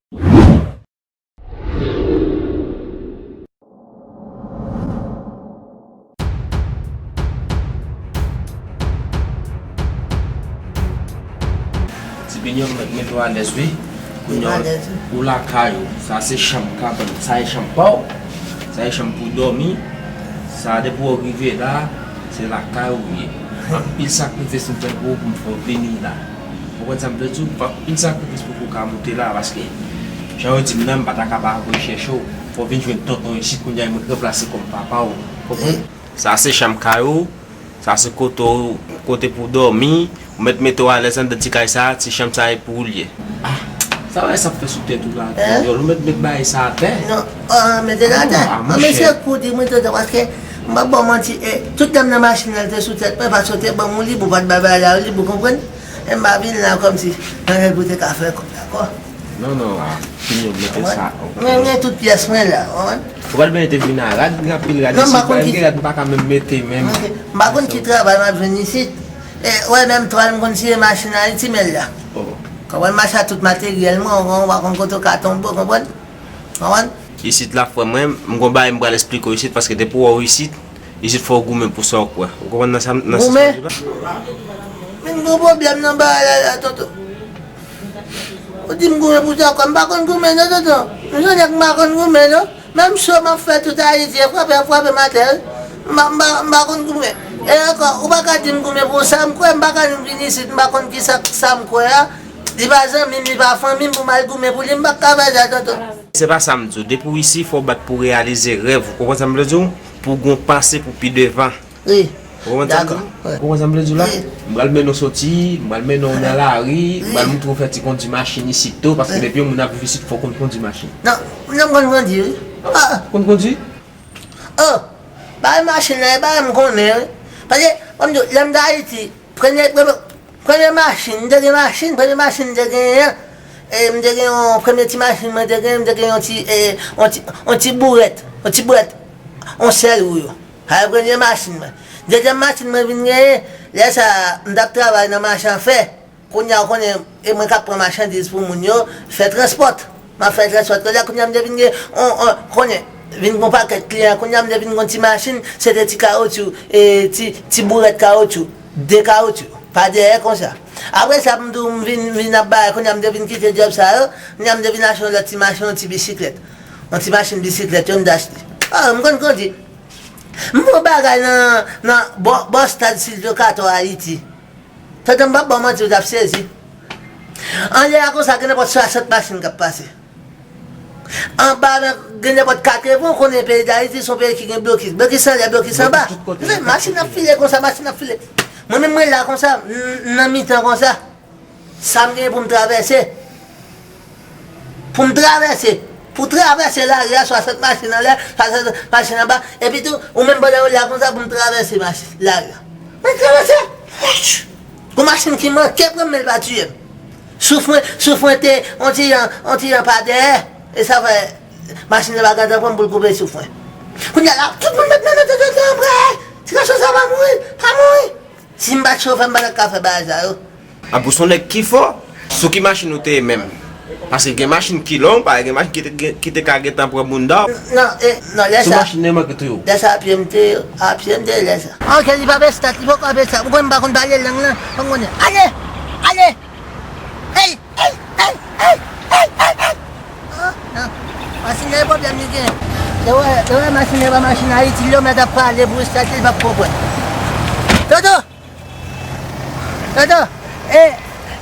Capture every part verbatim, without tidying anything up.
Ti Pinyon, mèt mete w alèz wi. Kounye a, ou lakay ou. Sa se chanm kabann. Sa e chanm pa w. Sa e chanm pou w dòmi. Sa depi w rive la, se lakay ou ye. Anpil sakrifis m fè pou ou pou m fè w vini la. Ou konprann sa m vle di w? Anpil sakrifis pou w ka moute la, paske jan yo di m nan, m pa ta ka pa voye chèche w. Fò w vin jwenn tonton isit, kounye a mwen ranplase kòm papa w. Konprann? Sa se chanm kay ou. Sa se kote w, kote pou w dòmi. Ou mèt mete w alèz anndan ti kay sa, ti chanm sa e pou ou l ye. Ah, sa w wè sa ap fè sou tèt ou la, Pinyon? Ou mèt met bagay sa atè. Non, ah, mete l atè. Ah, ah, mesye, kou di mwen tonton, paske m p ap ba w manti, e, tout tan m nan machin nan, l te sou tèt mwen, paske w te ban m yon lib, ou pa t bay bagay la yon lib, ou konprann? E m pa vin la kòmsi, nan lè pou te ka fè kòb, dakò? Non, non, ah, Pinyon, mete sa. Mwen gen tout pyès mwen la, w konprann? Ou pral benyen te vin a rad, gen anpil rad isit, gen rad m pa ka menm mete menm. Ok. M pa konn ki travay m ap jwenn isit. E, wè, menm twal m konn siye machin Ayiti, men l la. Konprann, m mache ak tout materyèl mwen, w konprann, w pa konn kote w ka tonbe, w konprann? Konprann? Isit la, frè mwen, m gon bagay m pral esplike w isit, paske depi w wè w isit, isit fò w goumen pou sa w kwè. Ou konprann nan sa, nan sans mwen di la? Men m gon pwoblèm nan bagay la, la, tonton. Ou di m goumen pou sa kwè, m pa konn goumen non, tonton. M se nèg m pa konn goumen non. Menm cho m ap fè tout Ayiti, e frape, ap frape m atè wi. M pa, m pa, m pa konn goumen. E ankò, ou pa ka di m goumen pou sa m kwè, m pa ka vin isit, m pa konn kisa sa m kwè a. Li pa zanmi m, li pa fanmi m, pou m al goumen pou li, m pa ka fè sa, tonton. Se pa sa m di w. Depi w isi, fò w bat pou w reyalize rèv ou. Konprann sa m vle di w? Pou w gen yon panse pou pi devan. Wi. Ou konprann sa m di w? Dakò. Wi. Ou konprann sa m vle di w la? Wi. M pral mennen w soti, m pral mennen w nan lari, m pral montre w fè ti kondi machin isit tou, paske depi yon moun ap viv isit, fò w konn kondi machin. Non, non, m konn kondi, wi. Ah! Konn kondi? Oh! Bagay machin la, e bagay m konnen, wi. Paske, ban m di w, lè m t Ayiti, premye, premye, premye machin, m te gen machin, premye machin m te genyen an, e, m te gen yon premye ti machin mwen te genyen, m te gen yon ti, e, yon ti, yon ti bourèt, yon ti bourèt, yon sèl wou yo. Sa se premye machin mwen. Dezyèm machin mwen vin genyen, lè sa a, m t ap travay nan mache an fè. Kounye a, ou konnen, e mwen k ap pran machandiz pou moun yo, fè transpò. M ap fè transpò. Kounye a, kounye a, m te vin gen, on, on, konnen, vin gen yon pakèt kliyan. Kounye a, m te vin gen yon ti machin, se te ti kawotchou, e ti, ti bourèt kawotchou, de kawotchou, pa dèyè konsa. Apre sa, m tou, m vin, vin ap bay, kounye a, m te vin kite djòb sa yo, kounye a, m te vin achte yon lòt ti machin, yon ti bisiklèt. Yon ti machin bisiklèt, yo, m te achte. Ah, m konn kondi. M wè yon bagay nan, nan bò, bò stad Silvio Cator Ayiti. Tonton, m p ap ba w manti, w t ap sezi. Anlè a konsa, gen nenpòt swasant machin k ap pase. Anba, gen nenpòt katreven, ou konnen peyi Dayiti se yon peyi ki gen blokis. Blokis anlè, blokis anba. Machin ap file konsa, machin ap file. Mwen menm, mwen la konsa, m, m nan mitan konsa. Sa m gen pou m travèse. Pou m travèse. Pou travèse lari a, swasant machin anlè, swasant machin anba. Epi tou, ou menm pandan w la konsa pou m travèse machin, lari a. Mwen travèse. Gon machin ki manke pran m, men l pa tiye m. Souf mwen, souf mwen te, on ti jan, on ti jan pa dèyè. E sa fè, machin nan pa gentan pran m pou l koupe souf mwen. Kounye a la, tout moun met men nan tèt yo, anpre. Ti gason sa pa mouri, pa mouri. Si m pa t chofè, m pa t ap ka fè bagay sa yo. An pou se yon nèg ki fò, sou ki machin ou te ye menm? Paske gen machin ki long, parèy gen machin ki te, ki te ka gentan pran bounda w. Non, e, non, lè sa. Sou machin nan manke touye w. Lè sa, a pye m te, a pye m te, lè sa. Ok, li p ap estat, li poko ap estat. Ou konn m pa konn pale lang lan, ou konnen. Ale! Ale! Hey! Hey! Hey! Hey! Hey! Hey! Hey! Ah, non. Machin nan e pwoblèm li gen. Lè w wè, lè w wè machin nan e pa machin Ayiti, lè w mèt ap pale pou estat li, li p ap konprann. Toto! Toto! E,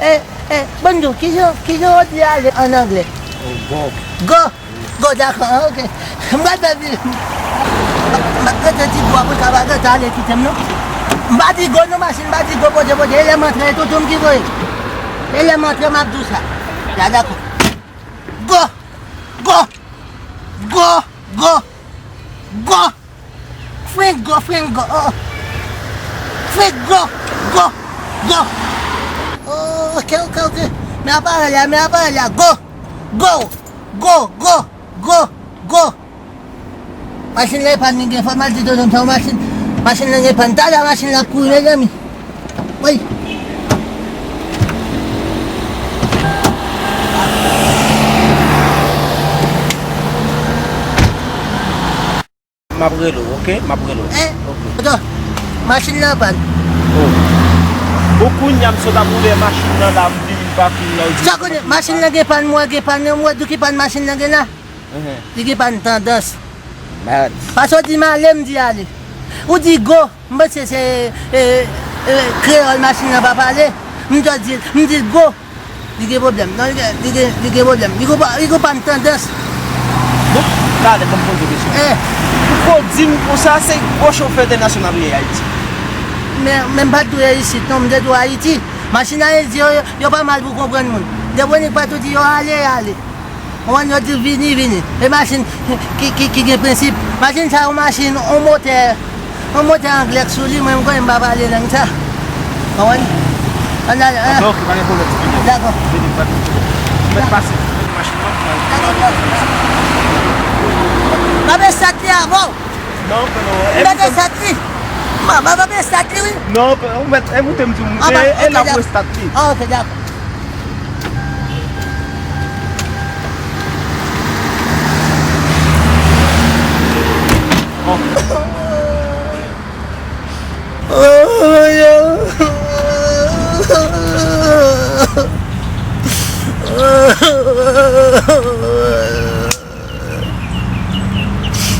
e, e, bonjou, kijan, kijan w di ale an anglè? Oh, go. Go! Go, dakò, ok. M pral fè vi-, m ap rete di go pou l ka pa gentan ale kite m, non. M pa di go, non, machin, m pa di go, pote, pote. E lè m antre, e tonton m ki voye. E lè m antre, m ap di w sa. Ya, dakò. Go! Go! Go! Go! Go! Frenk go, frenk go, oh. Frenk go, go, go. Oh, ok, ok, ok. Men aparèy la, men aparèy la, go. Go, go, go, go, go. Machin la e pa n li gen, fò m al di tonton m sa, machin, machin la gen pàn. Talè machin la ap kouri, mezanmi. Woy. M ap rele w, oke? M ap rele w. Eh, oto, machin nan pann. Bon, kounye a m sot ap ouvè machin nan la, m vin pa kounye a, ou di. Sa konnen, machin nan gen pann, mwen gen pann, mwen di ki pann machin nan gen la. Li gen pann tandans. Paske w di m ale, m di ale. Ou di go, m panse se kreyòl machin nan pa pale. M di, m di go. Li gen pwoblèm. Non, li gen, li gen, li gen pwoblèm. Li gon, li gon pann tandans. Bon, talè, ban m poze w kesyon. Eh. Ou ko di m konsa, se gwo chofè entènasyonal ou ye Ayiti. Men, men m pa t dwe isit, non, m te dwe Ayiti. Machin Ayiti, yo, yo, yo pa mal pou konprann moun. Depi w nik pa tou di yo ale, ale. Konprann, yo di vini, vini. E machin ki, ki, ki gen prensip. Machin sa, yon machin, yon motè. Yon motè anglè k sou li, mwen m konnen m pa pale lang sa. Konprann? Ann ale, an. Dakò, ok, pa gen pwoblèm, ti pinyèt. Dakò. Vini, pa gen pwoblèm. Mèt pase, mèt machin nan. Dakò, dakò. M ap estat li avè w. Non, non. M mèt estat li. M ap estat li, wi. Non, ou mèt, e moute m di w moute, e la pou estat li. Ah, ok, dakò.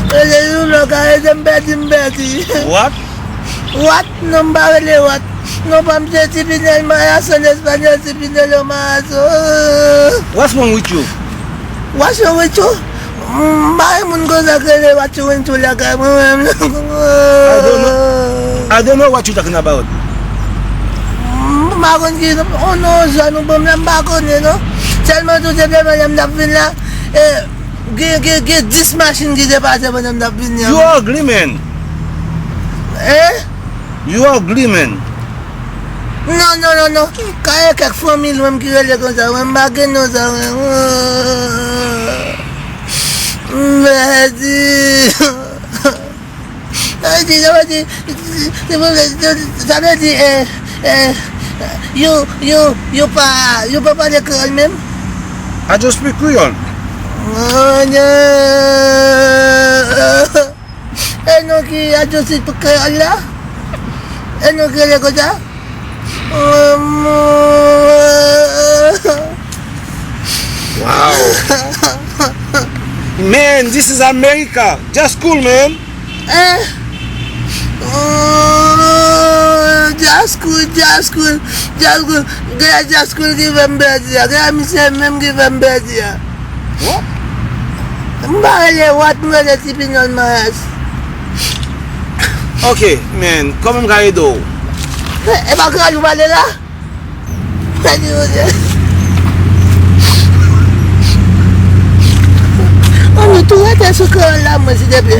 Rele yon lòk, arete m pèdi, m pèdi. What? What? Non, m pa rele What. Non pa m se Ti Pinèl Mayason, espanyòl Ti Pinèlo Mayason. What's wrong with you? What's wrong with you? M pa gen moun konsa k rele What you into lakay mwen menm non. I don't know. I don't know what you talking about. M pa konn ki, oh non, zòn ou ban m la, m pa konnen non. Sèlman tou se demen lè m t ap vin la. E, Gen, gen, gen dis machin ki te pase pandan m t ap vini an. You ugly man. Eh? You ugly man. Non, non, non, non. Ka gen kèk fanmi l menm ki rele konsa, mwen m pa gen non sa, mwen. M pèdi. Sa vle di, sa vle di, sa vle di, eh, eh, you, you, you pa, you pa pale kreyòl menm? I just speak Creole. Oh, no. E non ki I just speak kreyòl la? E non ki rele konsa? Wow. Man, this is America. Just cool, man. Eh? Oh, just cool, just cool, just cool. Gen just cool ki fè m pèdi a. Gen misye menm ki fè m pèdi a. What? M pa rele What, m rele Ti Pinyon Mayas. Ok, man, kòman m ka ede w? E pa kreyòl ou pale la? Mwen di, Bondye. Ann nou tou rete sou kreyòl la, mwen, silteplè.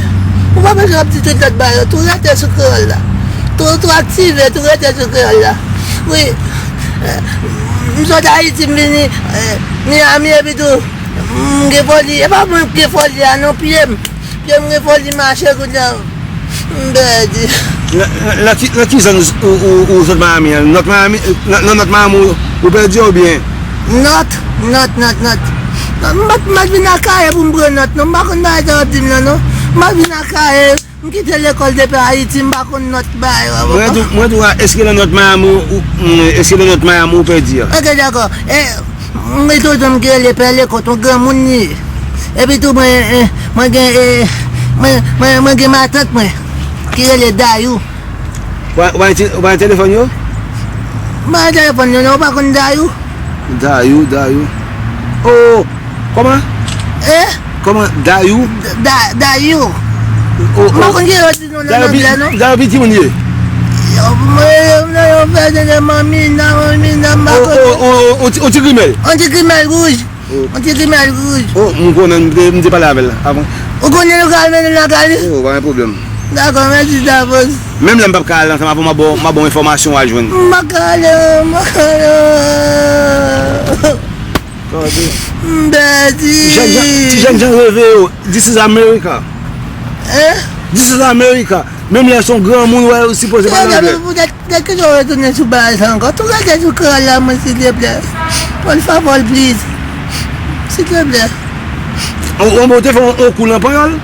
Ou pa bezwen ap di tout lòt bagay yo. Tou rete sou kreyòl la. Tou, tou aktive, tou rete sou kreyòl la. Wi. Eh, m sot Ayiti, m vini, eh, Miami, epi tou, m gen foli. E pa mwen k gen foli a, non, pye m. Pye m gen foli mache kounye a. M pèdi. Nan, nan, nan ki, nan ki zòn ou, ou, ou sot Miami an? Nòt Miami, nan, nan Nòt Miami ou, ou pèdi oubyen? Nòt, Nòt, Nòt, Nòt. M pa t, m pa t vin Akayè pou m pran nòt, non. M pa konn bagay sa w ap di m lan, non. M pa t vin Akayè. M kite lekòl depi Ayiti, m pa konn nòt bagay yo. Mwen tou, mwen tou, èske nan Nòt Miami ou, ou, èske nan Nòt Miami ou pèdi a? Ok, dakò. E, m gen tonton m ki rele Pè Lekòt, yon granmoun li ye. Epi tou, mwen, eh, mwen gen, eh, mwen, mwen, mwen gen matant mwen ki rele Dayou. Ou pa, ou pa gen ti, ou pa gen telefòn yo? M pa gen telefòn yo, non, ou pa konn Dayou? Dayou, Dayou. Oh, kòman? Eh? Kòman? Dayou? Da, Dayou. Oh, oh. M pa konn ki yo di non nan anglè, non. Dayou pi timoun ye? Yo, mwen, yo, yo, yo fè de, de manmi, nan manmi, nan m pa konn. Oh, oh, oh, oh, on ti, on ti grimèl. On ti grimèl wouj. Oh. On ti grimèl wouj. Oh, m konnen, m te, m te pale avè l avan. Ou konnen nou ka al mennen l lakay li? Oh, pa gen pwoblèm. Dakò, mèsi davans. Menm lè m p ap ka al ansanm avè w, m a ba w, m a ba w enfòmasyon w al jwenn. M pa ka ale, m pa ka ale. Tande. M pèdi. Jèn jan, ti jèn jan reve yo. This is America. Hein? This is America. Menm lè se yon granmoun, wè, ou sipoze pale anglè. Poutèt, poutèt ki jan w retounen sou bagay sa ankò? Tou rete sou kreyòl la, mwen, silteplè. Por favor, please. Silteplè. Ou, ou, ou te fè yon, yon kou nan panyòl?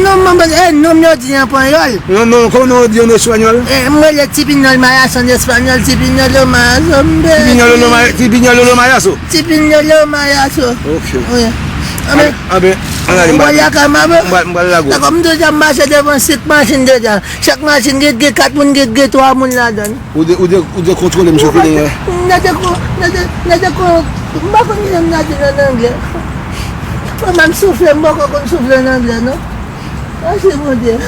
Non, mwen, e, non, m yo di an panyòl. Non, non, kòman yo di an espanyòl? E, m rele Tipinyòl Mayason espanyòl, Tipinyòl Mayason, m Tipinyòl Lolo Maya-, Tipinyòl Lolo Mayaso. Tipinyòl Mayaso. Ok. Wi. Anben, anben, ann ale, m pral, lakay mwen, m pral, m pral lage w. Dakò, m deja mache devan senk machin deja. Chak machin gen, gen kat moun, gen, gen twa moun ladan l. Ou de, ou de, ou de kontwole m sou kote. Nèg de ko, nèg de, nèg de ko, m pa konn ki jan m ta di l an anglè. Mwen menm soufle, m poko konn soufle an anglè, non. Mèsi, Bondye.